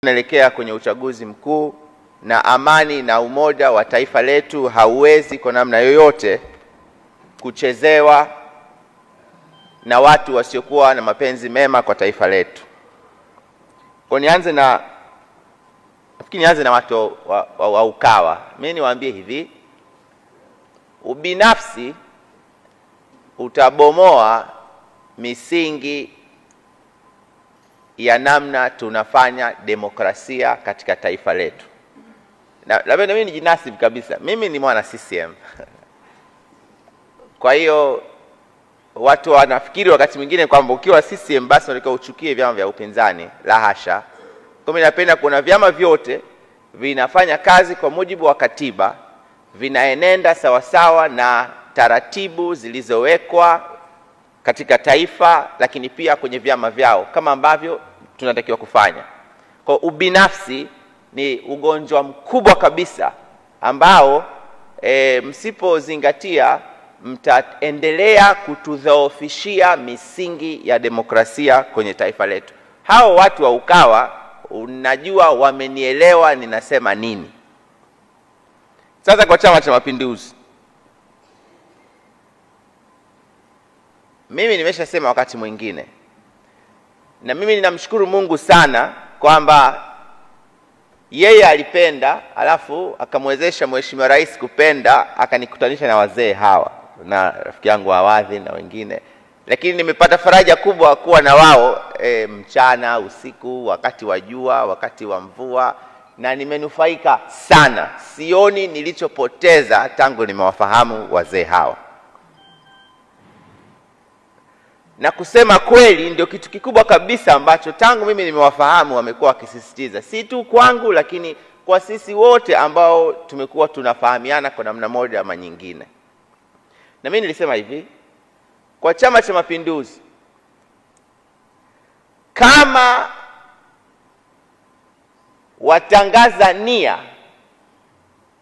Tunaelekea kwenye uchaguzi mkuu na amani na umoja wa taifa letu hauwezi kwa namna yoyote kuchezewa na watu wasiokuwa na mapenzi mema kwa taifa letu. Kwa nianze na nafikiri nianze na watu wa Ukawa. Mimi niwaambie hivi, ubinafsi utabomoa misingi ya namna tunafanya demokrasia katika taifa letu. Na labda mimi nijinasibu kabisa. Mimi ni mwana CCM. Kwa hiyo watu wanafikiri wakati mwingine kwamba ukiwa CCM basi unatakiwa uchukie vyama vya upinzani. La hasha. Kwa mimi napenda kuona vyama vyote vinafanya kazi kwa mujibu wa katiba, vinaenenda sawasawa na taratibu zilizowekwa katika taifa, lakini pia kwenye vyama vyao kama ambavyo tunatakiwa kufanya. Kwa ubinafsi ni ugonjwa mkubwa kabisa ambao msipozingatia mtaendelea kutudhoofishia misingi ya demokrasia kwenye taifa letu. Hao watu wa Ukawa unajua wamenielewa ninasema nini. Sasa kwa Chama cha Mapinduzi, mimi nimeshasema wakati mwingine, na mimi ninamshukuru Mungu sana kwamba yeye alipenda, alafu akamwezesha Mheshimiwa Rais kupenda, akanikutanisha na wazee hawa na rafiki yangu Awadhi na wengine. Lakini nimepata faraja kubwa kuwa na wao mchana, usiku, wakati wa jua, wakati wa mvua, na nimenufaika sana. Sioni nilichopoteza tangu nimewafahamu wazee hawa. Na kusema kweli ndio kitu kikubwa kabisa ambacho tangu mimi nimewafahamu wamekuwa wakisisitiza, si tu kwangu lakini kwa sisi wote ambao tumekuwa tunafahamiana kwa namna moja ama nyingine. Na mimi nilisema hivi, kwa Chama cha Mapinduzi, kama watangaza nia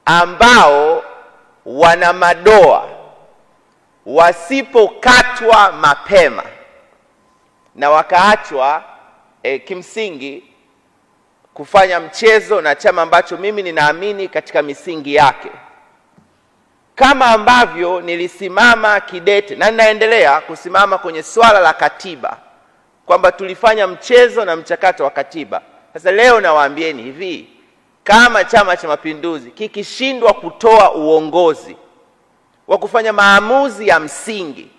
ambao wana madoa wasipokatwa mapema na wakaachwa kimsingi kufanya mchezo na chama ambacho mimi ninaamini katika misingi yake, kama ambavyo nilisimama kidete na ninaendelea kusimama kwenye swala la katiba kwamba tulifanya mchezo na mchakato wa katiba. Sasa leo nawaambieni hivi, kama Chama cha Mapinduzi kikishindwa kutoa uongozi wa kufanya maamuzi ya msingi,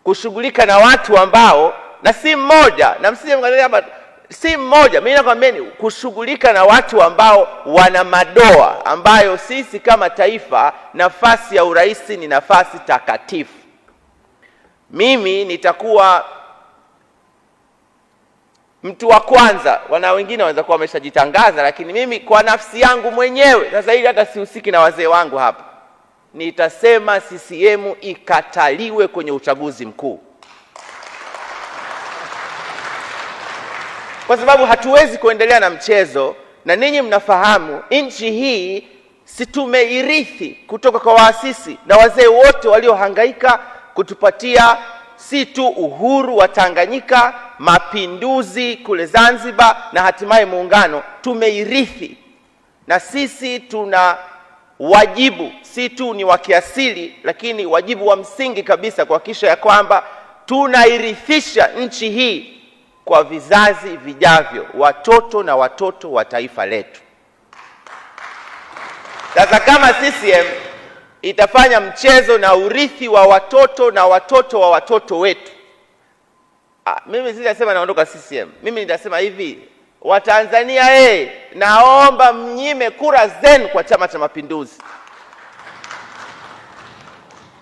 kushughulika na watu ambao, na si mmoja, na msije mkaangalia hapa, si mmoja, mimi nakwambieni kushughulika na watu ambao wana madoa ambayo sisi kama taifa nafasi ya urais ni nafasi takatifu. Mimi nitakuwa mtu wa kwanza, wana wengine wanaweza kuwa wameshajitangaza, lakini mimi kwa nafsi yangu mwenyewe, sasa hili hata sihusiki na wazee wangu hapa, nitasema CCM ikataliwe kwenye uchaguzi mkuu. Kwa sababu hatuwezi kuendelea na mchezo, na ninyi mnafahamu nchi hii si tumeirithi kutoka kwa waasisi na wazee wote waliohangaika kutupatia si tu uhuru wa Tanganyika, mapinduzi kule Zanzibar na hatimaye muungano. Tumeirithi, na sisi tuna wajibu, si tu ni wa kiasili, lakini wajibu wa msingi kabisa kuhakikisha ya kwamba tunairithisha nchi hii kwa vizazi vijavyo, watoto na watoto wa taifa letu. Sasa kama CCM itafanya mchezo na urithi wa watoto na watoto wa watoto wetu, mimi sitasema naondoka CCM. Mimi nitasema hivi, Watanzania, naomba mnyime kura zenu kwa Chama cha Mapinduzi.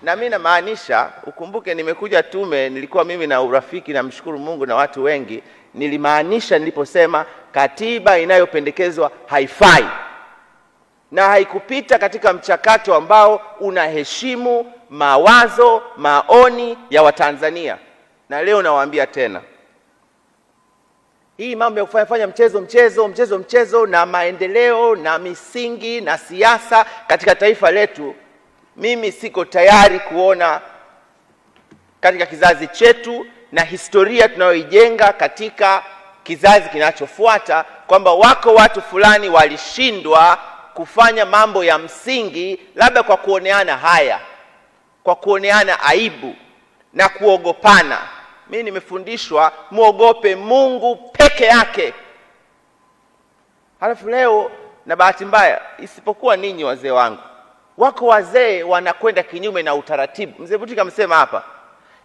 Na mimi namaanisha, ukumbuke nimekuja tume, nilikuwa mimi na urafiki, na mshukuru Mungu na watu wengi, nilimaanisha niliposema katiba inayopendekezwa haifai na haikupita katika mchakato ambao unaheshimu mawazo, maoni ya Watanzania. Na leo nawaambia tena, hii mambo ya kufanya mchezo mchezo mchezo mchezo na maendeleo na misingi na siasa katika taifa letu, mimi siko tayari kuona katika kizazi chetu na historia tunayoijenga katika kizazi kinachofuata kwamba wako watu fulani walishindwa kufanya mambo ya msingi, labda kwa kuoneana haya, kwa kuoneana aibu na kuogopana. Mimi nimefundishwa muogope Mungu peke yake. Halafu leo, na bahati mbaya, isipokuwa ninyi wazee wangu, wako wazee wanakwenda kinyume na utaratibu. Mzee Butika amesema hapa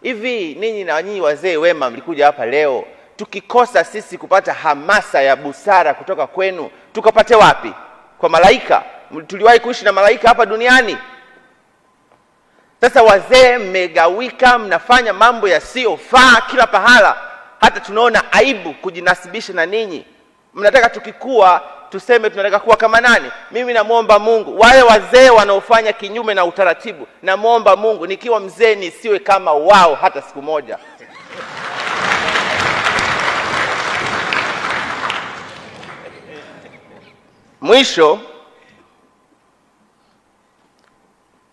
hivi, ninyi na nyinyi wazee wema mlikuja hapa leo, tukikosa sisi kupata hamasa ya busara kutoka kwenu, tukapate wapi? Kwa malaika? Tuliwahi kuishi na malaika hapa duniani? Sasa wazee mmegawika, mnafanya mambo yasiyofaa kila pahala, hata tunaona aibu kujinasibisha na ninyi. Mnataka tukikua tuseme tunataka kuwa kama nani? Mimi namuomba Mungu, wale wazee wanaofanya kinyume na utaratibu, namuomba Mungu nikiwa mzee nisiwe kama wao hata siku moja. Mwisho,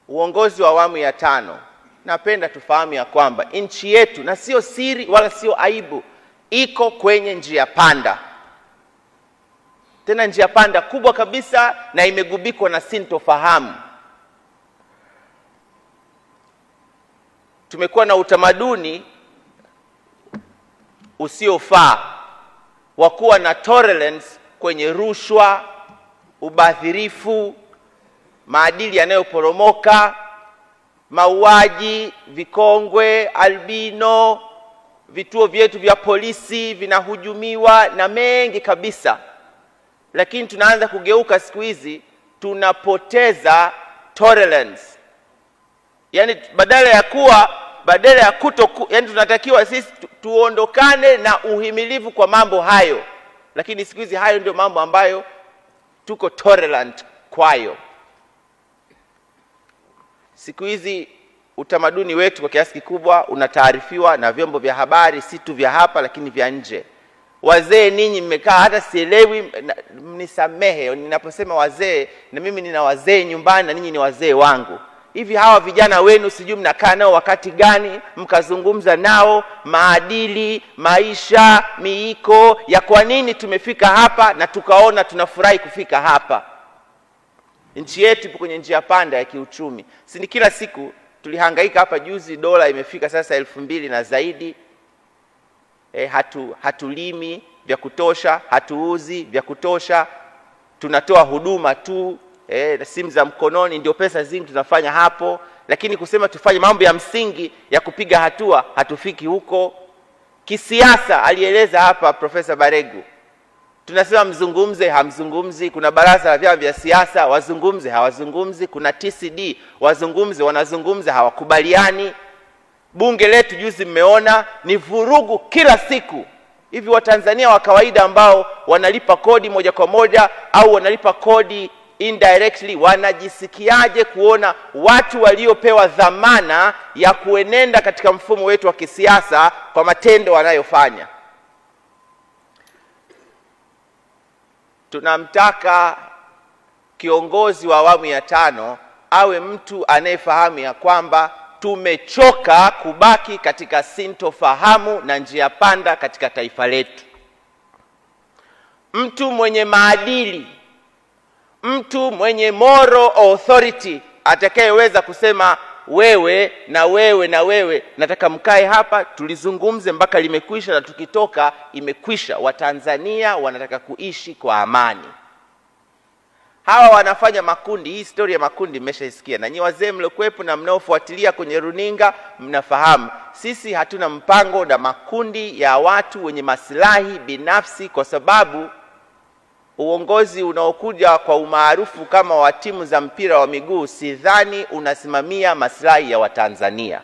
uongozi wa awamu ya 5, napenda tufahamu ya kwamba nchi yetu, na sio siri wala sio aibu, iko kwenye njia panda. Tena njia panda kubwa kabisa, na imegubikwa na sintofahamu. Tumekuwa na utamaduni usiofaa wa kuwa na tolerance kwenye rushwa, ubadhirifu, maadili yanayoporomoka, mauaji, vikongwe, albino, vituo vyetu vya polisi vinahujumiwa na mengi kabisa. Lakini tunaanza kugeuka siku hizi, tunapoteza tolerance. Yaani badala ya kuwa, badala ya kuto, yani tunatakiwa sisi tuondokane na uhimilivu kwa mambo hayo. Lakini siku hizi hayo ndio mambo ambayo tuko tolerant kwayo. Siku hizi utamaduni wetu kwa kiasi kikubwa unataarifiwa na vyombo vya habari, si tu vya hapa lakini vya nje. Wazee ninyi mmekaa, hata sielewi, mnisamehe ninaposema wazee, na mimi nina wazee nyumbani na ninyi ni wazee wangu. Hivi hawa vijana wenu sijui mnakaa nao wakati gani, mkazungumza nao maadili, maisha, miiko ya kwa nini tumefika hapa na tukaona tunafurahi kufika hapa. Nchi yetu ipo kwenye njia panda ya kiuchumi. Si ni kila siku tulihangaika hapa juzi, dola imefika sasa 2000 na zaidi. Hatulimi vya kutosha, hatuuzi vya kutosha, tunatoa huduma tu, simu za mkononi ndio pesa zingi tunafanya hapo, lakini kusema tufanye mambo ya msingi ya kupiga hatua hatufiki huko. Kisiasa alieleza hapa Profesa Baregu, tunasema mzungumze, hamzungumzi. Kuna baraza la vyama vya siasa, wazungumze, hawazungumzi. Kuna TCD, wazungumze, wanazungumza, hawakubaliani. Bunge letu juzi mmeona ni vurugu kila siku. Hivi Watanzania wa kawaida ambao wanalipa kodi moja kwa moja au wanalipa kodi indirectly wanajisikiaje kuona watu waliopewa dhamana ya kuenenda katika mfumo wetu wa kisiasa kwa matendo wanayofanya? Tunamtaka kiongozi wa awamu ya 5 awe mtu anayefahamu ya kwamba tumechoka kubaki katika sintofahamu na njia panda katika taifa letu. Mtu mwenye maadili, mtu mwenye moral authority, atakayeweza kusema wewe na wewe na wewe, nataka mkae hapa tulizungumze mpaka limekwisha, na tukitoka imekwisha. Watanzania wanataka kuishi kwa amani. Hawa wanafanya makundi, hii story ya makundi mmeshaisikia. Na nyinyi wazee mliokuepo na mnaofuatilia kwenye runinga mnafahamu. Sisi hatuna mpango na makundi ya watu wenye maslahi binafsi, kwa sababu uongozi unaokuja kwa umaarufu kama wa timu za mpira wa miguu sidhani unasimamia maslahi ya Watanzania.